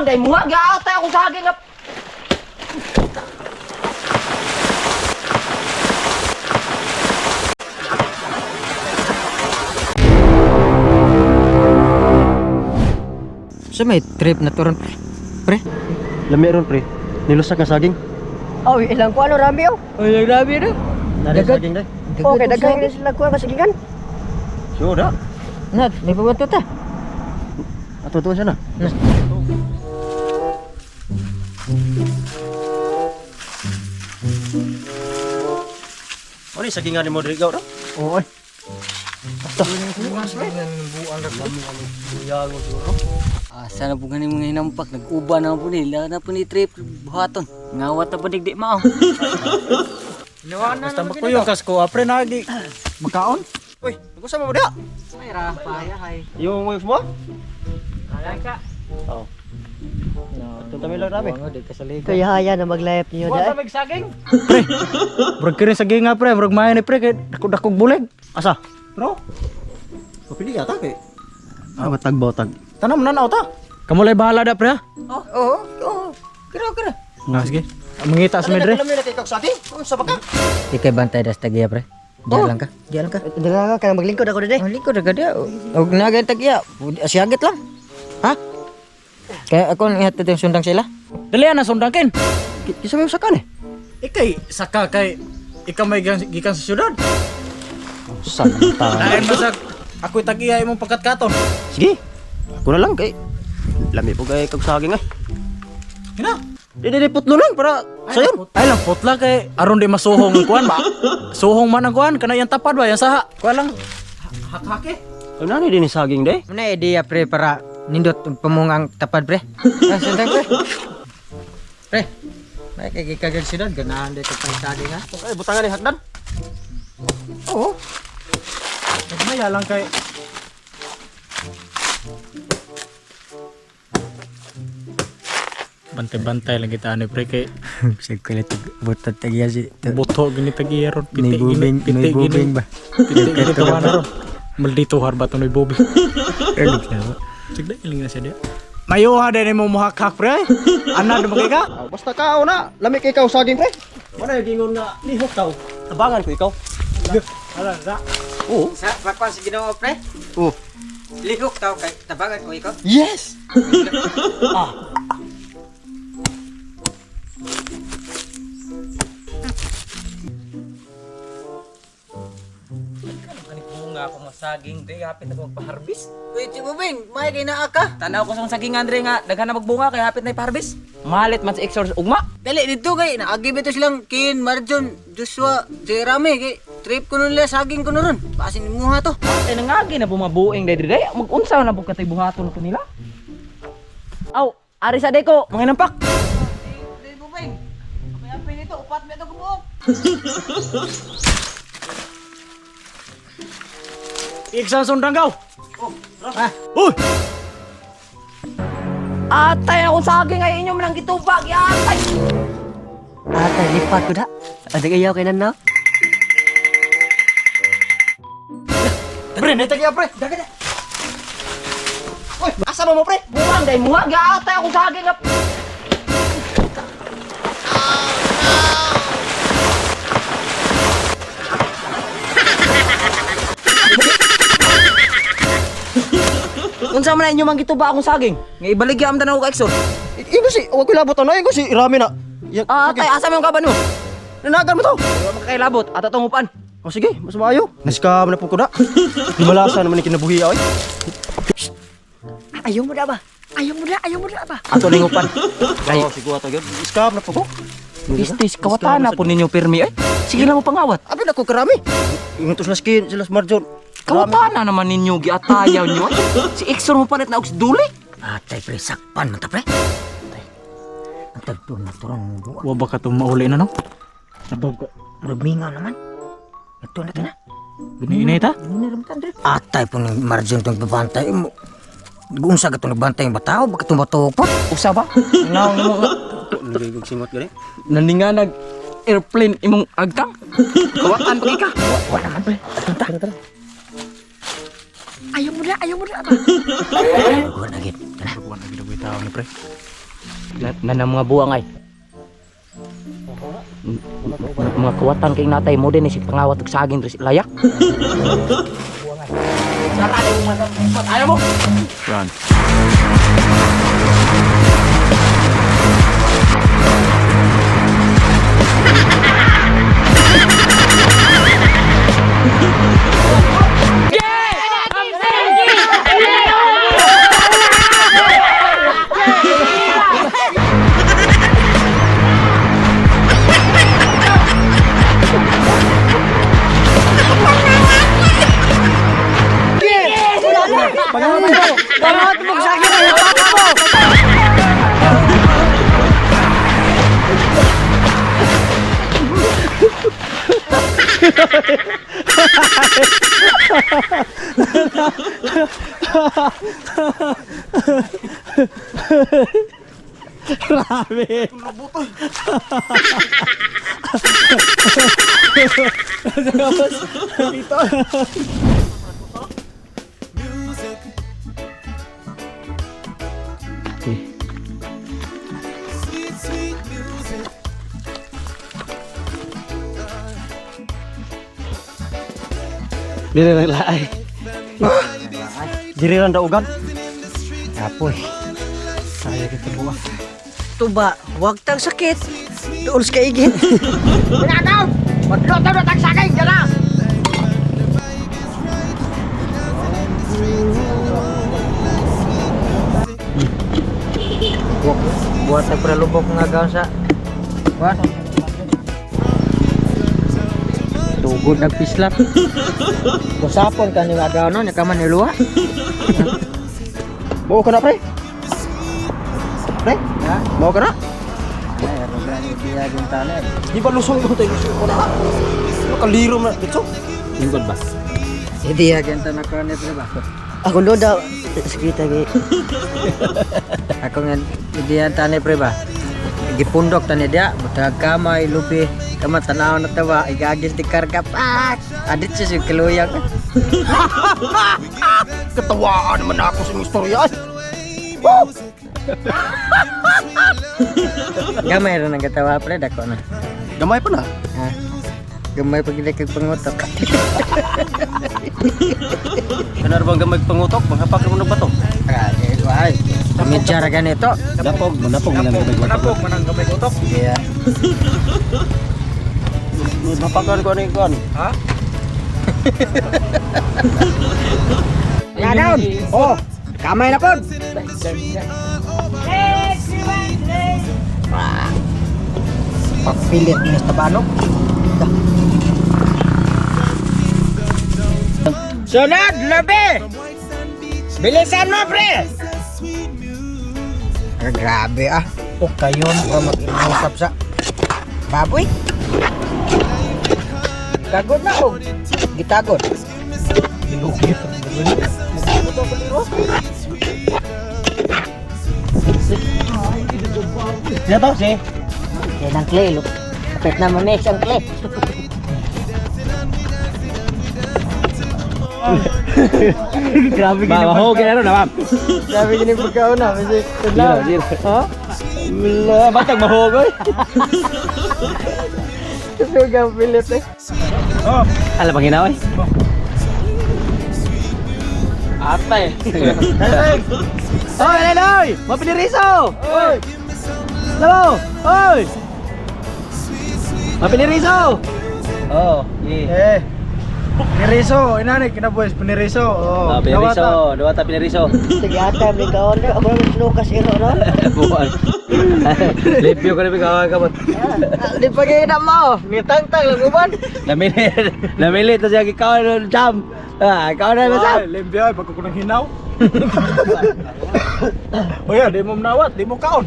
Buang day muha gaatay akong saging nga. Sa may trip na turon pre. Pre. Lami ron pre. Nilusak nga saging. Oh, ilang kuan rami oh. Oy, grabe na. Nari saging day. Okay, daghan na sila kuan kasigingan. Sure da. Na, may pabato ta. Ato tuon siya na. Na. Ano yung sagingan ni mo diri gaw ra? Oo. Ay. Basta. Asa na po ganin mga hinampak, nag-uba na po nila, na po ni trip, buhaton. Ngawat na po digdi mao. Basta makuyo kas ko, pre nagi. Makaon? Uy, nagusa mo diha? May rafa, hay. Yung wife mo? Alay ka. Oo. Ato tami lang rami. Kaya haya na maglayap niyo Wa da. mig saging. Pre. Murag kini saging nga pre, murag maayo ni pre kay dako-dakog bulig. Asa? Bro, Papili yata kay. Ah, batag botag. tanam na ta. Kamo lay bahala da pre ha. Oo, oo. Oh, Kira kira. Nga sige. Mangita sa medre. Lami na kay kag saging. Unsa ba ka? Ikay bantay das tagiya pre. Diyan lang ka. Diyan lang ka. Dala ka kana maglingkod ako dede. Ang lingkod ra ka diya. Og nagay tagiya. Siyagit lang. Ha? Kaya ako nang ihatid yung sundang sila. Dali na sundangkin. Kisa may usakan eh. Ikay saka kay ikaw may gikan sa syudad. Santa. Lain ba sa ako'y tagiya imong pagkatkaton. Sige. Ako na lang kay. Lami po kay kag saging ay. Hina. Di di di putlo lang para sayon. Ay lang putla kay aron di masuhong ang kuan ba. Suhong man ang kuan kana yang tapad ba yang saha. Kuan lang hakhake. Ano ni din saging day? Muna idea pre para nindot ang pamungang tapad pre. Ah, sundang pre. Pre. May kay gikagag sila ganahan dito pa saging ha. Ay butangan ni hagdan. Oo. Nagmaya lang kay Bantay-bantay lang kita ani pre kay Sa kulit butot tagiya si buto gini tagiya ron May piti gini bubing, piti may gini bubing ba? piti gini tawa na ron maldito har ba to noy bubing. Sigda iling na siya diya. Mayuha din mo muhakhak pre. Ana dumagay ka? Ah, basta ka na, lami kay ikaw saging pre. Wala yung gingon nga lihok tao. Tabangan ko ikaw. Ala da. Oo. Sa bakwan sa Ginoo pre. Oo. Lihok tao kay tabangan ko ikaw. Yes. Bunga ako masaging dre hapit ako magpaharbis. Uy, si Bubing, may kay naa ka. Tanaw ko sa saging Andre nga daghan na magbunga kay hapit na ipaharbis. Malit man si Exor ugma. Dali dito kay naagi bito silang Ken, Marjon, Joshua, Jeremy kay trip ko nun nila saging ko nun ron. Pasin mo to. Ay nangagi na bumabuing dre dre. Magunsa na pud katay buhaton ko nila. Aw, ari sa deko, mga nampak. Dali Bubing. Apay-apay nito, upat mi ito gumuok. Iksan sundang gaw. Ah. Uy! Atay akong saging ay inyo manang gitubag, atay. Atay lipat ko da. Adag ayaw kay nanna. Pre, nay tagiya pre. Uy, asa mo mo pre? Buang day muha gaatay akong saging nga. Unsa man na inyo man gituba akong saging? Nga ibaligya am tan ako ka Exor. Ingo si, wag ko labot ano, ingo si rami na. Ya, Ah, tay asa man yung kaban mo? Nanagan mo to. Wa makakailabot ato tong upan. O sige, mas maayo. Naskam na po ko na. Malasa naman ni kinabuhi ay. Ayaw mo da ba? Ayaw mo da, ayaw mo da ba? Ato ning upan. Ay, oh, siguro ato gyud. Scam na po ko. Istis kawatan na po ninyo pirmi ay. Sige lang mo pangawat. Abi na ko karami. Ingon to sila skin, sila Marjon. Kawatan na naman ninyo giatayaw nyo ay. Si Exor mo palit na og duli. Atay pre sakpan man ta pre. Atay. Ang tagto na turong buwa. Wa ba ka to mauli na no? Nabog ko. Murag mingaw naman. Ito na ta na. Gini ta? Atay po ng margin tong babantay mo. Unsa ka tong nagbantay yung bataw? Bakit itong bataw po? Usa ba? Naong nimo nga Nagiging singot gani. naninganag airplane imong agtang. Kawatan pa ka. Wala man pre. Atong ta. Ayaw mo da, ayaw mo da ba? Wala na gid. Tara. Tao ni pre. Na, na mga buwang ay. Mga kuwatan kay natay mo din eh, si pangawat og saging diri sa layak. Run. Dili lang laay. Diri lang daugan. Apoy. Saya kita buang. Tuba, wag tang sakit. Doon sa kaigit. Pinagaw! Magluto na tang saging dyan. Buat sa pralubok nga gaw sa. Buat. Tugod nagpislap. Kusapon ka ni agaw no, nya ka man niluha. Mao ka na pre. Pre? Mao ka na? Ay, rogan biya yung tanan. Di ba lusong ko tayo lusong ko na? Nakaliro man dito. Lingkod ba? Hindi ya ganta na ko ni pre ba. Ako do daw sakita gi. Ako nga hindi yan tani pre ba. Gipundok tani dia, butag kamay lubi. Kama tanaw na tawa, igagis di karga pak. Adit siya yung kiluyang. Katawaan naman ako sa imong istorya. Ay. Gamay ra nang katawa pre dako na. Gamay pa na. Ha? Gamay pag hindi kag pangutok. Kanar bang gamay pangutok, manghapak mo bato. Ay, ay. Pamidyara ganito. Napog, napog man ang gamay bato. Napog man ang gamay utok. Yeah. Hapakan ko ani kon. Ha? Yagaw. Oh, kamay na pod. Pagpilit ni sa tabanok. Sunod, labi! Bilisan mo, pre! Ah, grabe ah. O kayo na mag-inusap sa baboy. Gitagod na oh. Gitagod. Siya to si. Yan ang clay, look. Kapit na mamix ang clay. Grabe gini. Maho gini ano na ma'am. Grabe gini pagkauna. Zero, zero. Ha? Wala, batag mahogoy. Suga pilit eh. Ala pang hinaway. Atay. Oy, Lenoy! Mapiniriso! Oy! Hello! Oy! Mapiniriso! Oh, yeah. Eh. Piniriso, inani kinabuhis piniriso. Oh, Oh, piniriso, duwata piniriso. Sige ata, may kaon na. Ako naman Lucas iro ron. Buwan. Limpyo ko na bigay kamot. Di pa kayo na mo. Nitangtang lang uban. Namili, namili to siya gikaon ng jam. Ah, ikaw na ba Ay, limpyo ay pagko nang hinaw. Oya, di mo manawat, di mo kaon.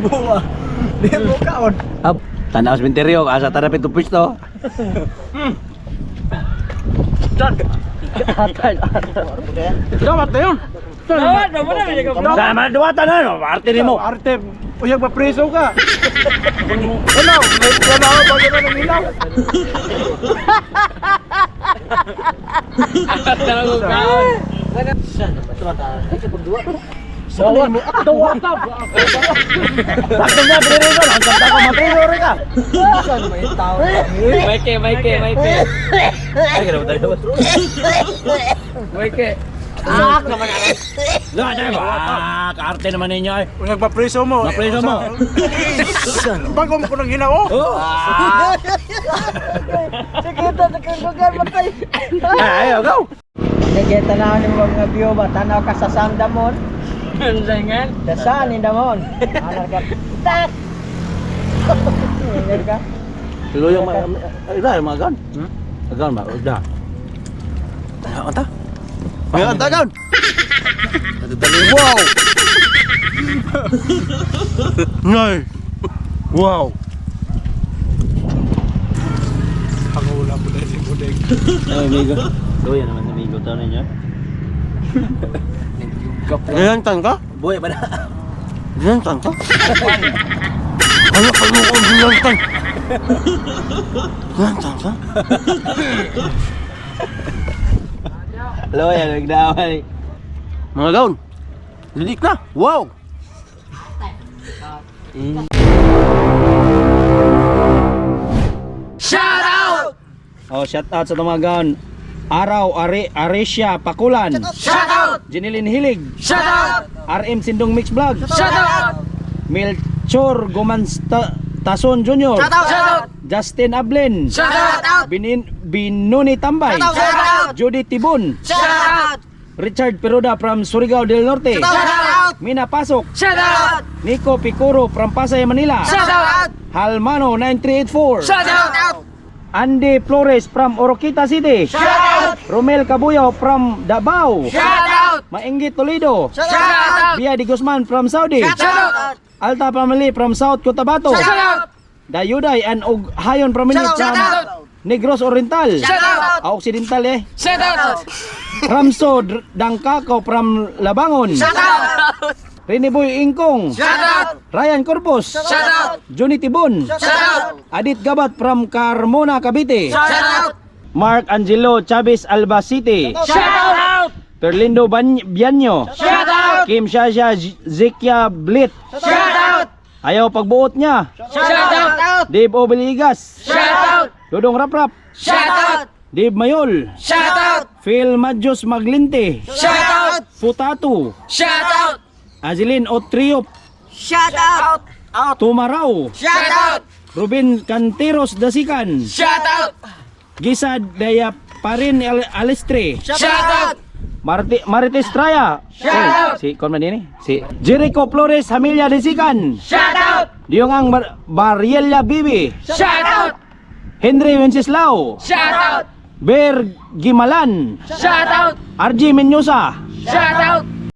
Buwa. Di mo kaon. Up. Tanaw sa menteryo, asa tanapit to pwesto. Dapat na yun. Sama duwata na no, arte nimo. Arte, uyag mapreso ka. Ano, may plano ako pag ano ng hinaw. Sakto na, pinirito. Ang kanta ko, mapriro rin ka. Maike, maike, maike. Ay, ganun tayo. Maike. Ah, kaarte naman ninyo ay. Kung nagpapreso mo. Mapreso mo. Bago mo ko nang hinaw. Oh. Sige ta sa kang matay. Ay, go. Hindi tanaw ni mga view ba tanaw ka sa sandamon. Ano? The sun in the moon. Anar ka. Tak. Ingat ka. Tuloy yung mga ida yung mga gan. Gan ba? Ida. Anta? Mga tagan. Wow. Ngay. Wow. Pangula po na si Budeng. Ay, amigo. Tuloy naman amigo to ninyo. Gilantan ka? Buhay ba na? Gilantan ka? Ano ka mo kung gilantan? Gilantan ka? Loya, nagdaway. Mga gaon. Lilik na. Wow. Oh, shout out sa mga gaon. Araw Are Aresia Pakulan. Shout out. Jenilyn Hilig. Shout out. RM Sindong Mix Vlog. Shout out. Melchor Gomans Tason Jr. Shout out. Justin Ablin. Shout out. Binin Binuni Tambay. Shout out. Judy Tibon. Shout out. Richard Peruda from Surigao del Norte. Shout out. Mina Pasok. Shout out. Nico Picoro from Pasay, Manila. Shout out. Halmano 9384. Shout out. Andy Flores from Oroquita City. Shout out! Romel Cabuyo from Davao. Shout out! Maingit Toledo. Shout out! Bia Di Guzman from Saudi. Shout out! Alta Family from South Cotabato. Shout out! Dayuday and Og Hayon Family from Negros Oriental. Shout out! Ah, Occidental eh. Shout out! Ramso Dangkako from Labangon. Shout out! Rene Boy Ingkong. Shout out! Ryan Corpus. Shout out! Johnny Tibon. Shout out! Adit Gabat from Carmona, Cavite. Shout out! Mark Angelo Chavez Albacete. Shout out! Perlindo Bianyo. Shout out! Kim Shasha Zekia Blit. Shout out! Ayaw pagbuot niya. Shout out! Dave Obiligas. Shout out! Dodong Raprap. Shout out! Dave Mayol. Shout out! Phil Majos Maglinte. Shout out! Putato. Shout out! Azilin Otriop. Shout out! Tumaraw. Shout out! Ruben Canteros Dasikan. Shout out! Gisa Daya Parin Alestre. Shout out! Marites Traya. Shout out! Si kon man din eh? Si Jericho Flores Hamilia Dasikan. Shout out! Diyong ang Mariela Bibi. Shout out! Henry Wenceslao. Shout out! Ber Gimalan. Shout out! RG Menyosa. Shout out!